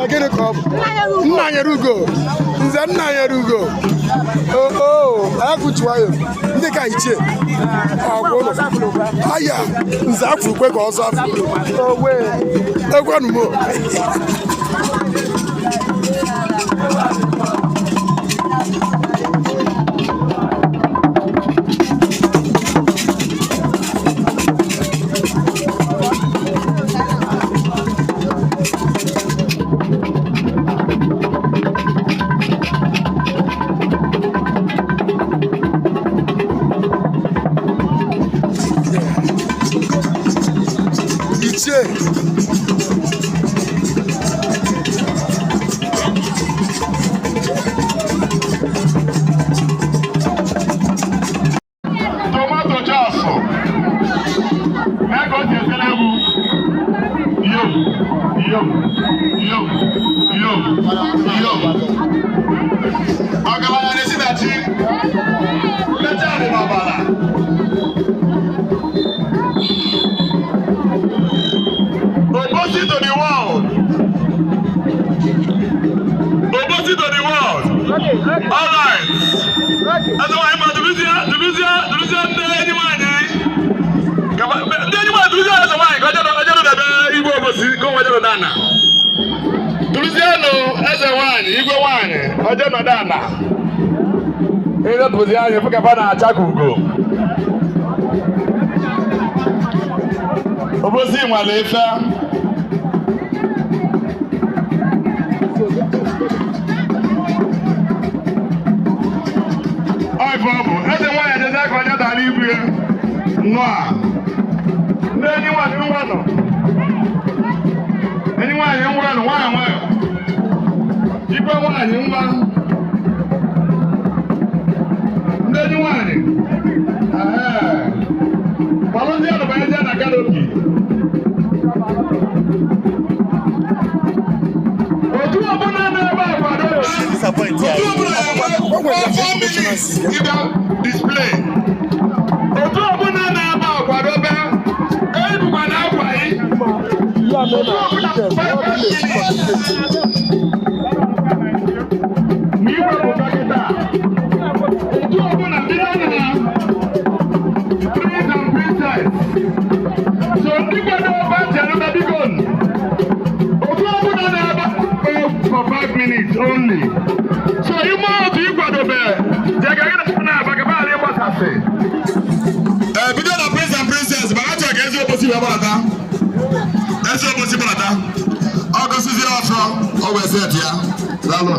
Nze gịnị ka ọ bụ? Nna nyere ugo. Nze nna nyere ugo. Oo, akụchiwayo. Ndị ka ichie. Ọgwụ ụlọ. Aya, nze afụrụkwe ka ọzọ afụ. Owe. Ekwenụ m. Ichie. Tomato jasụ mee ka o si esele egwu yom yom yom yom yom. Ọgaranya na-esi na chi nlecha dị n'ọbara. Obosi to the world. Obosi to the world. All right. Eze nwanyị ma duruzie duruzie duruzie ndị enyi nwanyị. Ndị enyi nwanyị duruzie eze nwanyị ka o jeru debe igwe Obosi ka o nwejeru dana. Duruzienụ eze nwanyị igwe nwanyị o je nọdụ ana. Ihe tụzi anyị fụ ka fa na-acha ka ugo. Obosi nwere ife. Ọ ife ọ bụ eze nwaanyị ejezi aka onye dara ibu ya nnọọ a. Ndị enyi nwaanyị nwa nọ. Enyi nwaanyị nwa nọ nwayọ nwayọ. Igwe nwaanyị nwa. Ndị enyi nwaanyị. Gbalụzie nụ banyezie na kanopi. Otu ọbụla na-ebe akwado. Otu ọbụla na-ebe 4 minutes ịbịa display. Otu ọbụla na-ebe akwadobe eyipụkwa na akwa yị. Otu ọbụla 5 minutes. Ma igwe bụ dọkịta. Otu ọbụla bido na prince and princess. So ndị kwado ọba biko. Otu ọbụla na-ebe for 5 minutes only. So ime otu ịkwadobe jega gị na abagabara ịgbasasị. Ee, bido na prince and princess mana achọrọ ka ezi Obosi wee gbalata. Ezi Obosi gbalata. Ọ gosizie ọfọ, o wee set ya. Daalụ.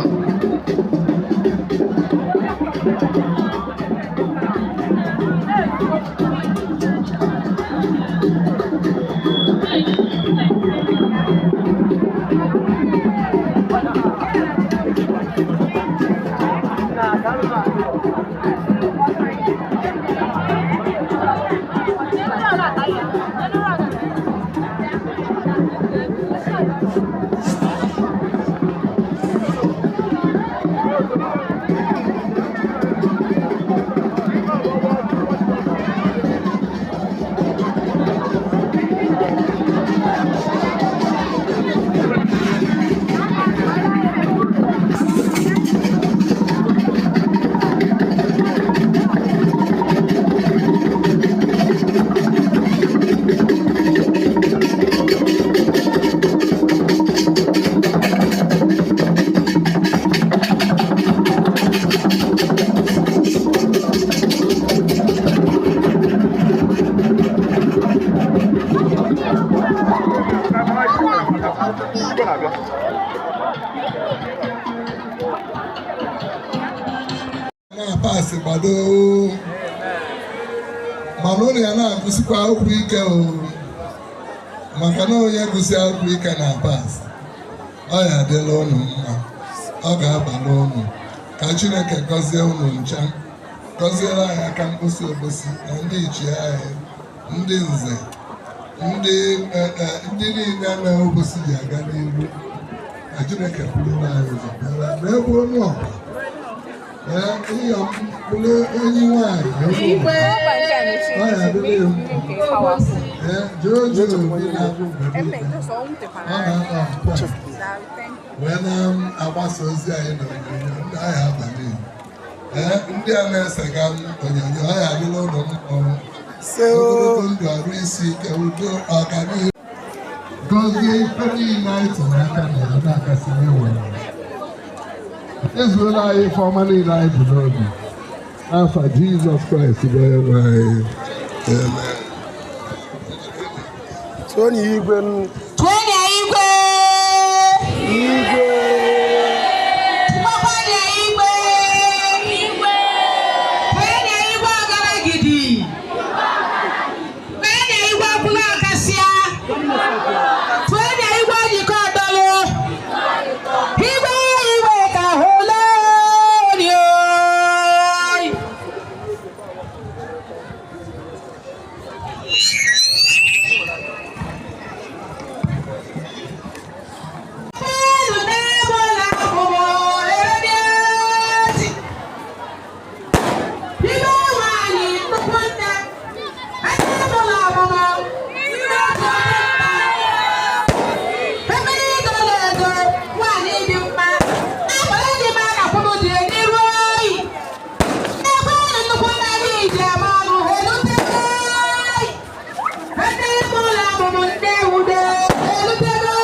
Na-apasị gbado, mana ụlọ ya na-agụsikwa akwụkwọ ike o, maka na onye gụsi akwụkwọ ike na pasị ọ ya adịla ụnụ mma, ọ ga-abalị ụnụ. Ka Chineke gọzie ụnụ ncha, gọziere anyị aka mkposi Obosi na ndị ichie anyị, ndị nze, ndị niile na Obosi ji aga n'iru. Ka Chineke bụrụ anyị ụzọ bịara na ebe onye ọkwa. Ee, ịyọ mkpụrụ enyi nwaanyị ọ ya adịrị ya mma. Ee, Jojo Obi na-abụ mgbe niile. Ọ na-anọ mpụ wee na-agbasa ozi anyị na onyonyo ndị ahịa abalị. Ee, ndị a na-esega onyonyo ahịa adịla ụlọ mkpọrọ. Ogologo ndụ, arụ isi ike, udo, ọganihu. Gọzie ife niile anyị tụrụ aka na ya na-akasị n'ewere. Ezuola anyị ife ọma niile anyị bụ n'obi. N'afa Jizọs Kraịst bụ onye nwe anyị. Amen. Tony igwe m. Tụọnụ igwe! Igwe. Tụkwakwanụ igwe! Tụọnụ igwe ọgaragidi! Tụọnụ igwe ọbụla ọkasịa! Tụọnụ igwe ojikọ ọdọlụ! Igwe, igwe ka hụla ori! Elu n'ebe ụlọ akwụkwọ ebe dị ezi. Ibe nwanyị nnukwu nne, ebe ụlọ ọmụmụ, ndị otu mma, mmiri doro edo, nwanyị dị mma, agbara dị mma na kwụrụ dị n'iru oyi. Ebe nnukwu nne gị ji eme ọnụ, ha erutego. Ebe ụlọ ọmụmụ ndị ewude erutego.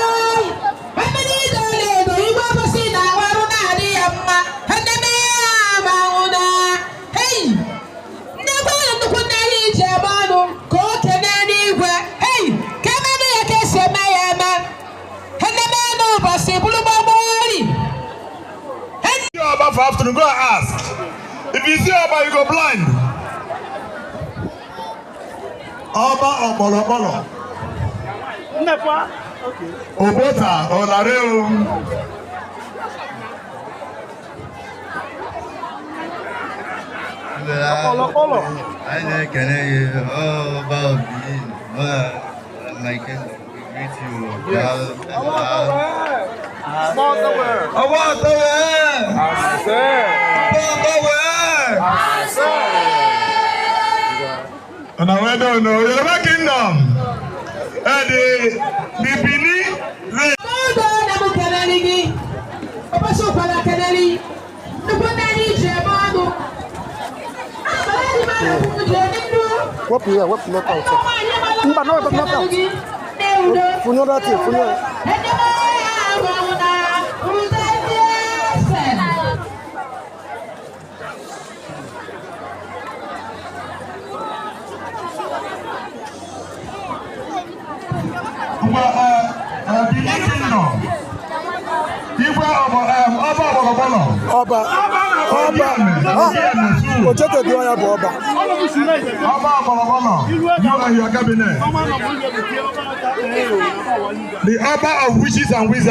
Mmiri doro edo, igwe kwụsị na arụ na-adị ya mma, ndebe ya amanwụ na hei. Ndị gwara nnukwu nne anyị ji eme ọnụ ka o kene n'igwe, hei, ka ememe ya ka esi eme ya eme ememe n'ụbọchị bụrụ gbagbori. See Oba for afternoon, go and ask. If you see Oba, you go blind. Ọba Ọ̀pọ̀lọpọ̀lọ̀. Obota Ọ̀làrẹ́ o. Anyị na-ekele gị, Ọba Obi, mụ na my kingdom, we greet you. Daalụ, daalụ. Ọba ọtọwe! Ọba ọtọwe! Una well done o. Yoruba Kingdom. The Benin reign. N'oge na m kelere gị, ụbọchị ụkwara kelere nnukwu nne anyị ji eme ọnụ. Agbara dị mmadụ kwuru ji nnu. Wepụ ya, wepụ knockout ya. Mba, no, knockout. Funye that thing, funye. Edebe ya agbanwụ na rute ndị ese. Ngwa Benin Kingdom. Igwe ọba ọba Ọ̀pọ̀lọpọ̀lọ̀. Ọba ọba ochete dị ọnya bụ ọba. Ọba Ọ̀pọ̀lọpọ̀lọ̀. You and your cabinet. The Ọba of witches and wizards.